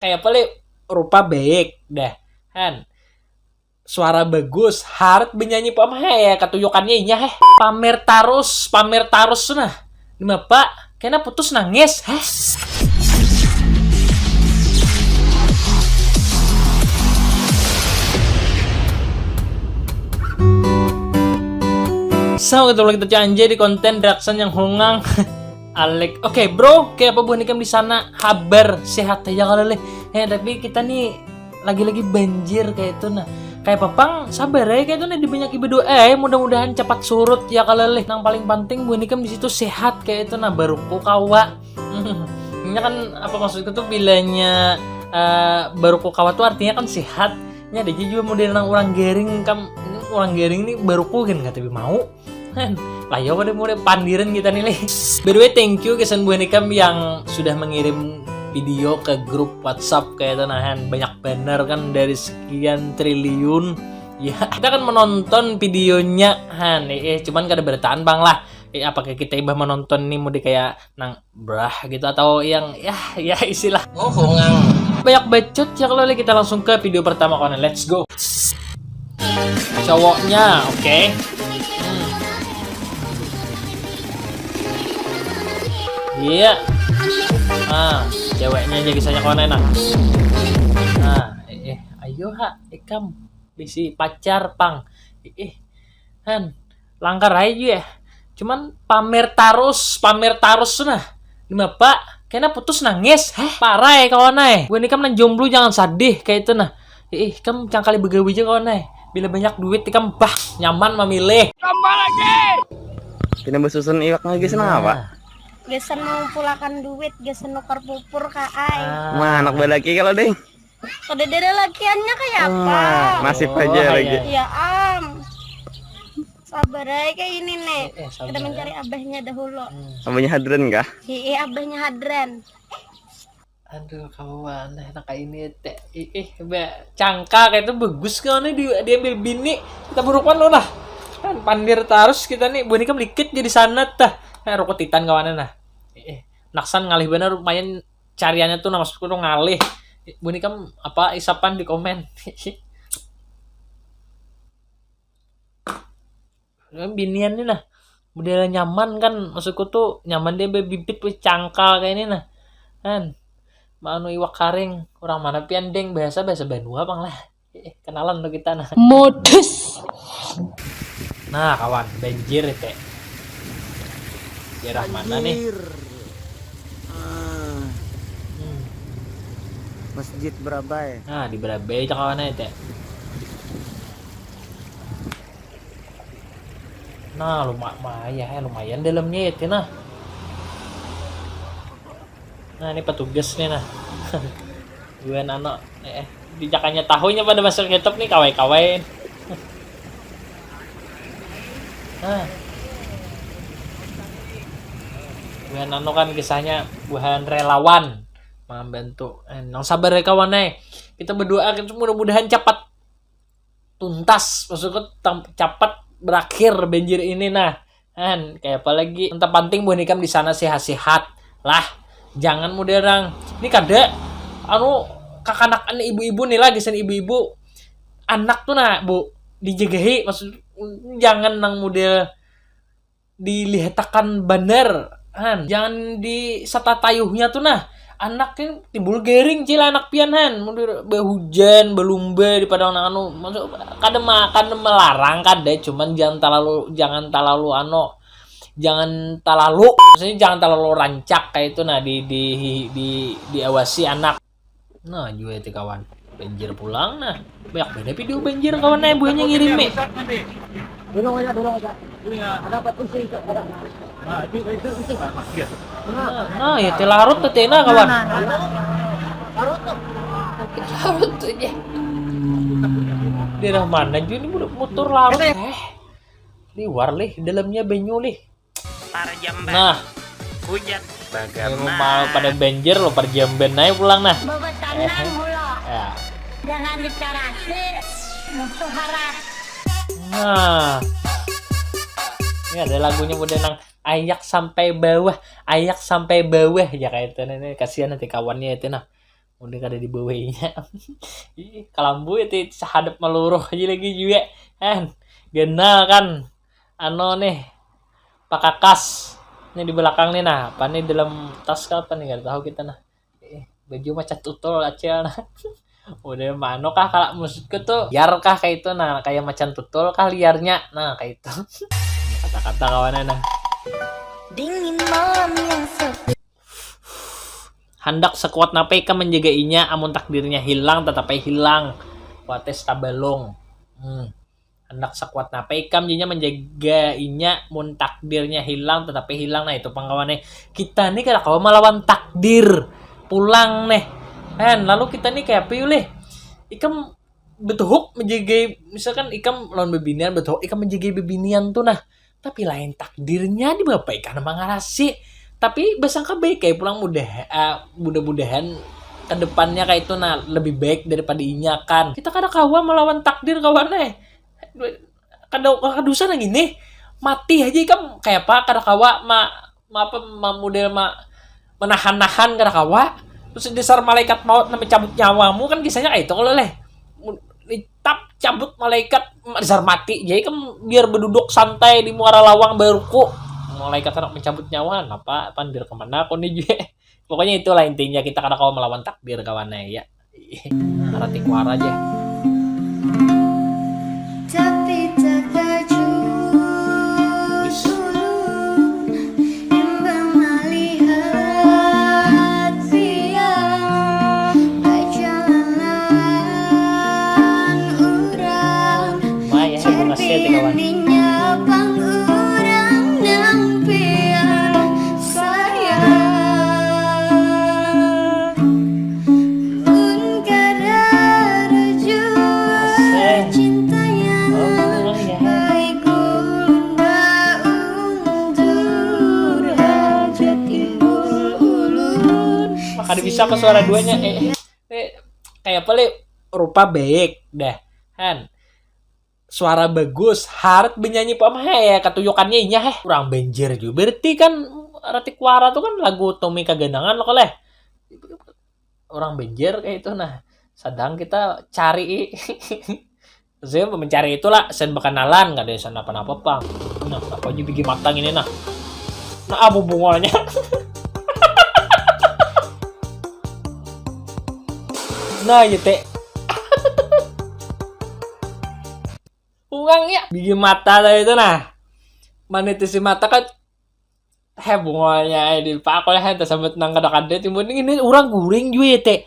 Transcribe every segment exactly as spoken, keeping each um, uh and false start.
Kayak apa le? Rupa baik dah, han. Suara bagus, harat benyanyi pam, heh, katuyukannya inya, heh. Pamer tarus, pamer tarus nah. Dimapa? Kena putus nangis, heh. So, itu lagi kita anjay di konten reaction yang hongang. Alek. Oke, bro, kayak apa buhan ikam di sana? Habar sehat aja kalau leh. Ya, tapi kita nih lagi-lagi banjir kayak itu nah. Kayak papang sabar ya kayak itu nih, dibanyak berdoa ya, mudah-mudahan cepat surut ya kalau leh. Nang paling penting buhan ikam di situ sehat kayak itu nah, baruku kawa. Ini kan apa maksudku tuh bilanya eh, baruku kawa tuh artinya kan sehat. Nya ada juga model nang orang garing kam, orang garing nih baruku kan nggak tapi mau. Layo pada mulai pandiran kita nih leh. By the way, thank you kesan buhan ikam yang sudah mengirim video ke grup WhatsApp kayak itu nah, han. Banyak benar kan dari sekian triliun. Ya, kita kan menonton videonya, han. Eh, eh, cuman kada berataan bang lah. Eh, apakah kita ibah menonton nih mode kayak nang brah gitu atau yang ya ya istilah. Oh, hongang. Banyak bacot ya kalau kita langsung ke video pertama kawan. Let's go. Cowoknya, oke. Hmm. Iya. Ah, ceweknya jadi saya kawan enak. Nah, eh, eh, ayo ha, ikam bisi pacar pang. Eh, eh. Han, langkar aja ya. Cuman pamer tarus, pamer tarus nah. Dimapa? Kena putus nangis. Heh, parah ya kawan ay. Gue nikam nang jomblo jangan sadih kayak itu nah. Ih, kam cangkali begawi aja kawan ay. Bila banyak duit ikam bah nyaman memilih. Tambah lagi. Pina basusun iwak lagi senang apa? Gasan mengumpulakan duit, gasan nukar pupur ka ay. Ah. Wah, anak balaki kalau ding. Kada ada lalakiannya kayak apa? Nasib aja lagi. Ya am. Sabar aja kayak ini nih. Eh, eh, sabar. Kita mencari abahnya dahulu. Hmm. Abahnya Hadran kah? Iya, abahnya Hadran. Aduh kawan, nah kayak ini teh, ih, ih be, cangka kayak itu bagus kawan di dia ambil bini, kita burukan lo lah, kan pandir terus kita nih, buah nikam dikit jadi sanat tah, nah rokok titan kawannya nah, ih, naksan ngalih bener lumayan cariannya tuh nama sepuluh ngalih, buah nikam apa isapan di komen. Binian ni nah, model nyaman kan, maksudku tu nyaman dia bebibit weh cangkal kaya ni nah, kan maanu iwak karing. Urang mana pian deng, bahasa bahasa banua pang lah. Kenalan tu kita nah. Modus. Nah kawan, banjir teh. Daerah mana nih? Hmm. Masjid Berabai. Nah di Berabai itu kawan teh. Nah, lumayan, lumayan dalamnya ya, Tina. Nah, ini petugas nih nah. Buhan ano, eh, dijakannya tahunya pada masuk YouTube nih kawai-kawai. Nah. Buhan ano kan kisahnya buhan relawan membantu. Eh, nang sabar ya kawan eh. Kita berdoa mudah-mudahan cepat tuntas, maksudku capat berakhir banjir ini nah. Han, kayak apa lagi? Entah panting buah nikam di sana sehat-sehat lah. Jangan model orang ini kada anu kakanakan ibu-ibu nih lagi sen ibu-ibu anak tuh nah bu dijagahi maksud jangan nang model dilihatakan banar han jangan di satatayuhnya tuh nah anak ini timbul gering cil anak pian han mundur behujan belumba di padang nang anu maksud kada ma kada melarang kada cuman jangan terlalu jangan terlalu ano jangan terlalu maksudnya jangan terlalu rancak kayak itu nah di di di diawasi anak. Nah jua itu kawan, banjir pulang nah. Banyak banar video banjir kawan nah buahnya ngirim nih. Nah, nah ya teh larut teh nah kawan. Larut tuh ya. Daerah mana juga ini mutur larut eh. Liwar lih dalamnya banyu lih. Parjamban. Nah. Hujan. Bagaimana? Mau pada banjir lo parjamban aja pulang nah. Bawa tangan eh. Mulo. Ya. Jangan dicarasi musuh harat. Nah. Ini ada lagunya udah nang ayak sampai bawah, ayak sampai bawah ya kayak itu nih kasihan nanti kawannya itu nah. Udah kada dibawainya. Ih, kalambu itu sahadap maluruh aja lagi juga. Kan ganal kan, ano nih, pakakas. Ini di belakang nih, nah, apa nih, dalam tas kah apa nih, kada tahu kita, nah. Eh, baju macan tutul, Acil, nah. Udah, mano kah, kalau maksudku tuh, biar kah kayak itu, nah, kayak macan tutul kah liarnya, nah, kayak itu. Kata-kata kawannya, nah. Dingin malam yang sepi. Handak sekuat napa ikam menjaga inya, amun takdirnya hilang, tetap ai hilang. Wates tabalung. Hmm. Handak sekuat napa ikam jadinya menjaga inya, mun takdirnya hilang, tetap ai hilang. Nah, itu pang kawan, eh. Kita nih kada kawa malawan takdir pulang, neh. Kan, lalu kita nih kayak apa, Yul, eh? Ikam betuhuk menjaga, misalkan ikam lawan bebinian, betuhuk ikam menjaga bebinian tuh, nah. Tapi lain takdirnya di bapak ikam mangarasi. Tapi basangka baik kayak pulang, mudah, eh, mudah-mudahan ke depannya kayak itu, nah, lebih baik daripada inya, kan. Kita kada kawa malawan takdir, kawan, eh. Kada, kada usah nang ini. Mati aja ikam kayak apa, kada kawa ma, ma apa, ma model ma, menahan-nahan, kada kawa. Terus dasar malaikat maut nang mencabut nyawamu, kan kisahnya kayak itu kalau, leh. Mu-, tap, cabut malaikat, dasar mati. Jadi kan biar beduduk santai di muara lawang baruku. Malaikat handak mencabut nyawa, napa, pandir kemana aku nih, jua. Pokoknya itulah intinya, kita kada kawa melawan takdir, kawan, ya. Ratik wara aja. Tapi tak kajut ulun imbah malihat pian bajalan lawan urang. Maya, bungas ya, tiga wan. Cerpin inya pang urang nang pian sayang. Mun karara jua cintanya, baik ulun baundur haja timbul ulun. Maka bisa ke suara duanya, eh, eh, eh, kayak apa, Le? Rupa baik dah, han. Suara bagus, harat benyanyi pang, heh, ya, katuyukannya inya, heh. Urang Banjar jua berarti kan, Ratik Wara tuh kan lagu Tommy Kaganangan lo, leh. Urang Banjar kayak itu, nah. Sadang kita cari, saya mencari itulah, sen berkenalan, kada ada apa-apa pang. Nah, apa aja bigi mata ini, nah. Nah, apa bungolnya? Nah, gitu. Urang ya, bigi mata tadi itu, nah. Manitisi mata kan, heh, bungolnya, eh, di pak aku, heh, tersebut nang kada-kada, timbul ini, ini urang guring jua ya, teh.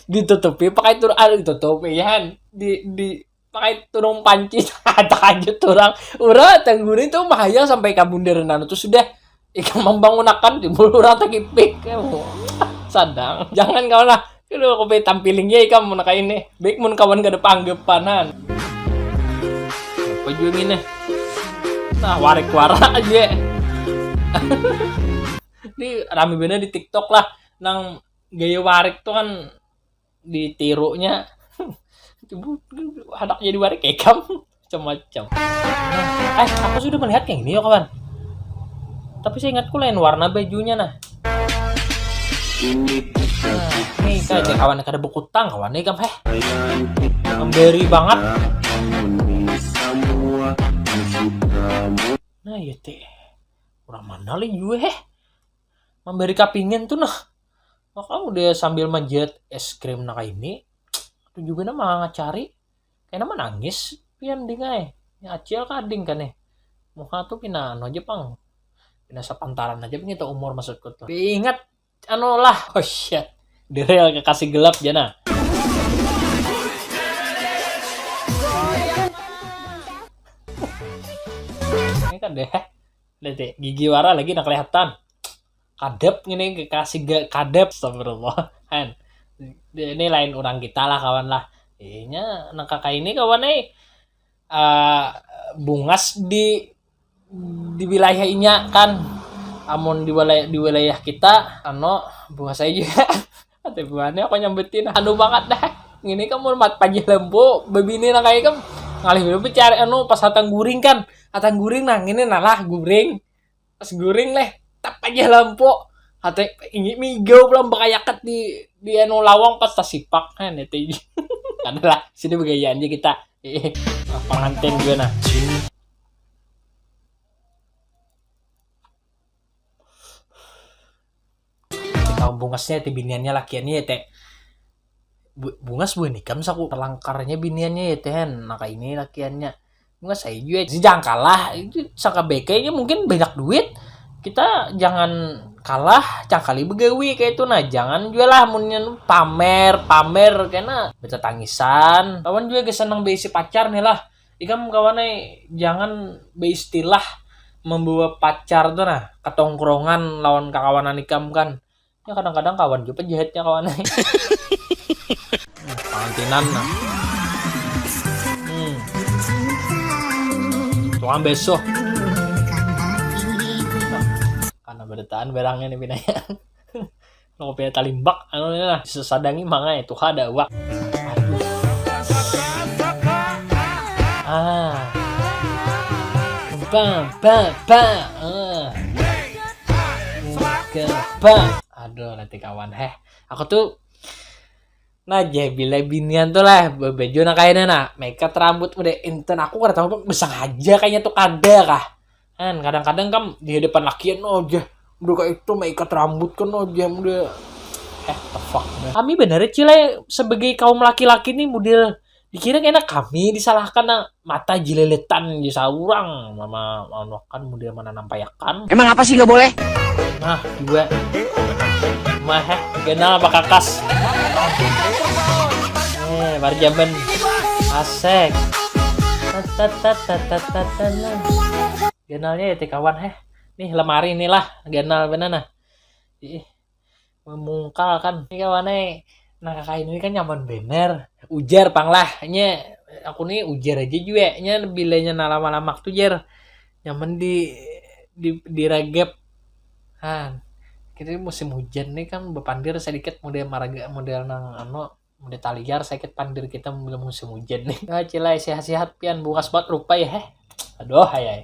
Ditutupi pakai tur-, ah, ditutupi, ya, han. Di, di, pakai turung panci, takajut urang. Urang tengguring tuh mahayal sampai ka bundaran anu tuh sudah. Ikam membangunakan, timbul urang takipik. Sadang. Jangan kawan lah. Aduh, aku pengen tampiling ya ikam mun kayak ini. Baik mun kawan kada panggapanan. Apa juga ini? Nah, warik wara aja. Ini rame bener di TikTok lah. Nang gaya warik tuh kan ditirunya. Coba, hadak jadi warik ikam. Macam-macam. Eh, aku sudah melihat yang ini ya, kawan. Tapi saya ingatku lain warna bajunya, nah. Nah, ini kayak kawan kada bekutang, kawan, nih, kam, heh. Memberi banget. Nah, ya, teh. Orang mana lagi gue, heh? Memberi kapingan tuh, nah. Maka udah sambil manjat es krim, nah, kayak ini. Itu juga nama ngacari. Kayak nama nangis, pian, ding ai. Ini Acil kading kan nih. Muha tuh pina anu aja pang. Pina sepantaran aja pang kita umur maksudku tuh. Tapi ingat, anu lah, oh shit. Di rel kekasih gelap jana. Ini kan deh. Lihat deh, gigi wara lagi nak kelihatan. Kadep ngini, kasih ga-, kadep, astagfirullah. Han. Ini lain orang kita lah, kawan lah. Inya nang kakak ini, kawan, eh, eh, bungas di, di wilayah inya kan. Amun di wilayah, di wilayah kita, anu, bungas aja juga. Ada buahnya aku nyambetin, anu banget dah. Ngini kan mun mat pajih lempu, bebini nang kayak kan ngalih dulu cari anu pas hatang guring kan. Hatang guring, nah, ngini nah lah guring. Pas guring leh, tap aja lampu. Hati ini migau pulang bakayakat di Di anu lawang pas tasipak kan itu. Adalah sini begayaan aja kita. Eh, pengantin juga nah. Tahu bungasnya ti biniannya lakiannya ya teh. Bu- bungas buah nikam saku terlangkarnya biniannya ya teh, nah kayak ini lakiannya. Bungas saya juga sih, jangan kalah itu sangka bekenya mungkin banyak duit. Kita jangan kalah, cangkali begawi kayak itu nah, jangan juga lah munnya pamer pamer kena beta tangisan. Kawan juga gak senang beisi pacar nih lah. Ikam kawan eh, jangan beristilah membawa pacar tuh nah ketongkrongan lawan kakawanan ikam kan. Ya kadang-kadang kawan juga penjahatnya kawan eh. Hmm, pengantinan nah. Hmm. Tuan beso. Karena beritaan barangnya nih pinanya. Nang kopi talimbak anu ni lah, disasadangi mangai tuha ada awak. Aduh. Ah. Ba ba ba. Ah. Ba. Aduh, nanti kawan heh. Aku tuh nah, jadi bila binian tuh lah baju nak kayaknya nah, maikat rambut udah inten aku kada tahu bang, besengaja kayaknya tuh kada kah. Kan kadang-kadang kan di hadapan lakian aja udah kayak itu maikat rambut kan aja udah eh the fuck dah. Kami bener cile sebagai kaum laki-laki nih model dikira kena kami disalahkan nah, mata jileletan di saurang mama anu kan model mana nampayakan. Emang apa sih nggak boleh? Nah, dua. Mah eh, kenal apa kakas? Eh, marjaman. Asek. Tat, tat, tat. Ganalnya ya ti kawan heh. Nih lemari inilah ganal bener nah. Ih, memungkal kan. Ini kawan eh. Nah, kakak ini kan nyaman bener. Ujar pang lah. Nya aku nih ujar aja juga. Nya bilanya nalama-lamak tuh jar. Nyaman di di diregep. Han. Kita musim hujan nih kan bepandir sedikit model maraga model nang anu model taliar sakit pandir kita belum musim hujan nih. Nah, cilai sehat-sehat pian bungas banget rupa ya heh. Aduh hai hai.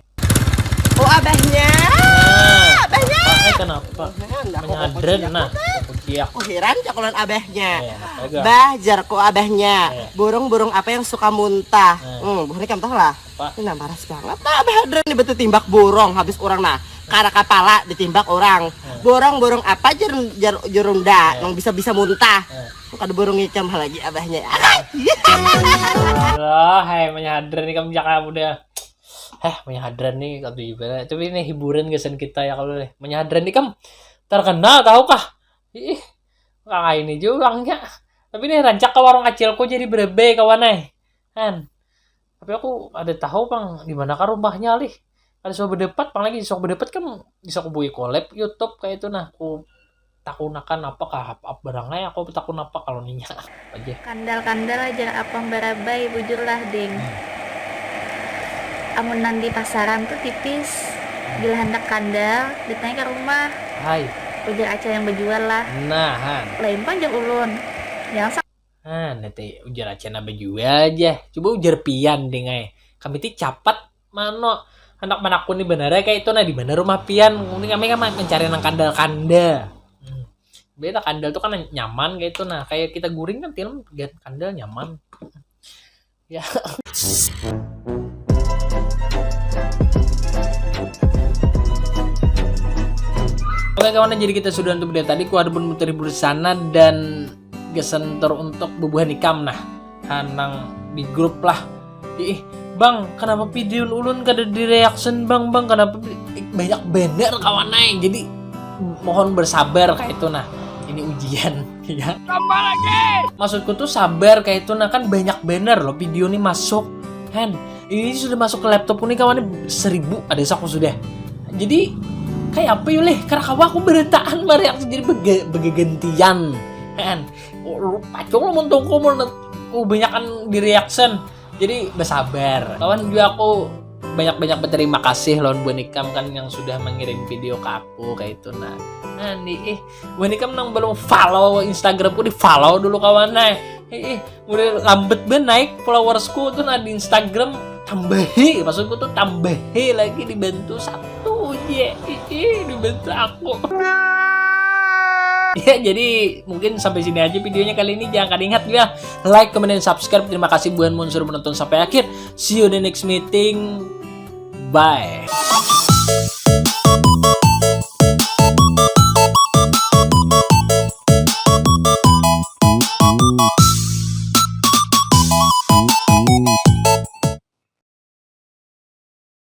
Oh abahnya. Nah, abahnya. Abahnya kenapa? Nah, nah, Menyadren aku nah. Aku kiak. Aku heran cakulan abahnya. Eh, enak aja. Bah jarku abahnya. Eh. Burung-burung apa yang suka muntah? Eh. Hmm, bukan ikan lah. Apa? Ini paras banget. Nah, abah hadran nih betul timbak burung habis orang nah. Karena kepala ditimbak orang. Eh. Burung-burung apa jer, jer, jerunda Eh. Nang bisa-bisa muntah. Eh. Kada burung icam lagi abahnya. Alah, hai menyadar nih kamu jangan udah. Heh, menyadar nih kata ibarat. Tapi ini hiburan gasan kita ya kalau nih. Menyadar nih kamu terkenal tahu kah? Ih, kayak ini juga orangnya. Tapi ini rancak ke warung acilku jadi berebe kawan eh. Kan. Tapi aku ada tahu pang di mana kah rumahnya lih. Ada suah berdepat pang lagi suah berdepat kan bisa aku bui collab YouTube kayak itu nah aku takunakan apa kah apa barangnya aku takun apa kalau ninya aja. Kandal-kandal aja apang barabai bujurlah ding. Hmm. Amun nang di pasaran tuh tipis. Hmm. Bila hendak kandal, datangnya ke rumah. Hai. Ujar Aca yang berjual lah. Nah, han. Lain panjang ulun. Jangan Nah, nanti ujar acana bejual aja. Coba ujar pian ding ai. Kami ti capat mano. Anak manakuni banar ai kayak itu nah di mana rumah pian. Mungkin kami kan mencari nang kandal-kandal. Hmm. Beda kandal tuh kan nyaman kayak itu nah. Kayak kita guring kan tilam gan kandal nyaman. Ya. Oke kawan, jadi kita sudah untuk video tadi ku ada pun terhibur sana dan gasan teruntuk bubuhan ikam nah hanang di grup lah. Ih bang, kenapa video ulun kada di reaction bang, bang kenapa banyak bener kawan naik. Jadi mohon bersabar kayak itu nah. Ini ujian ya. Tambah lagi. Maksudku tuh sabar kayak itu nah kan banyak bener loh video ini masuk. Kan ini sudah masuk ke laptopku nih kawan seribu ada saku sudah. Jadi kayak apa yuleh karena kawa aku beretaan mari aku jadi bege, begegentian. Kan lupa cuma mau tunggu mau kebanyakan di reaction. Jadi bersabar. Kawan juga aku banyak-banyak berterima kasih lawan buan ikam kan yang sudah mengirim video ke aku kayak itu nah. Nah nih eh buan ikam nang belum follow Instagramku di follow dulu kawan nah. Eh, eh udah lambat ben naik followersku tuh nah di Instagram tambahi maksudku tuh tambahi lagi dibantu satu aja. Eh, eh dibantu aku. Ya, jadi mungkin sampai sini aja videonya kali ini. Jangan kada ingat ya, like, comment, dan subscribe. Terima kasih buhan mun sudah menonton sampai akhir. See you the next meeting. Bye.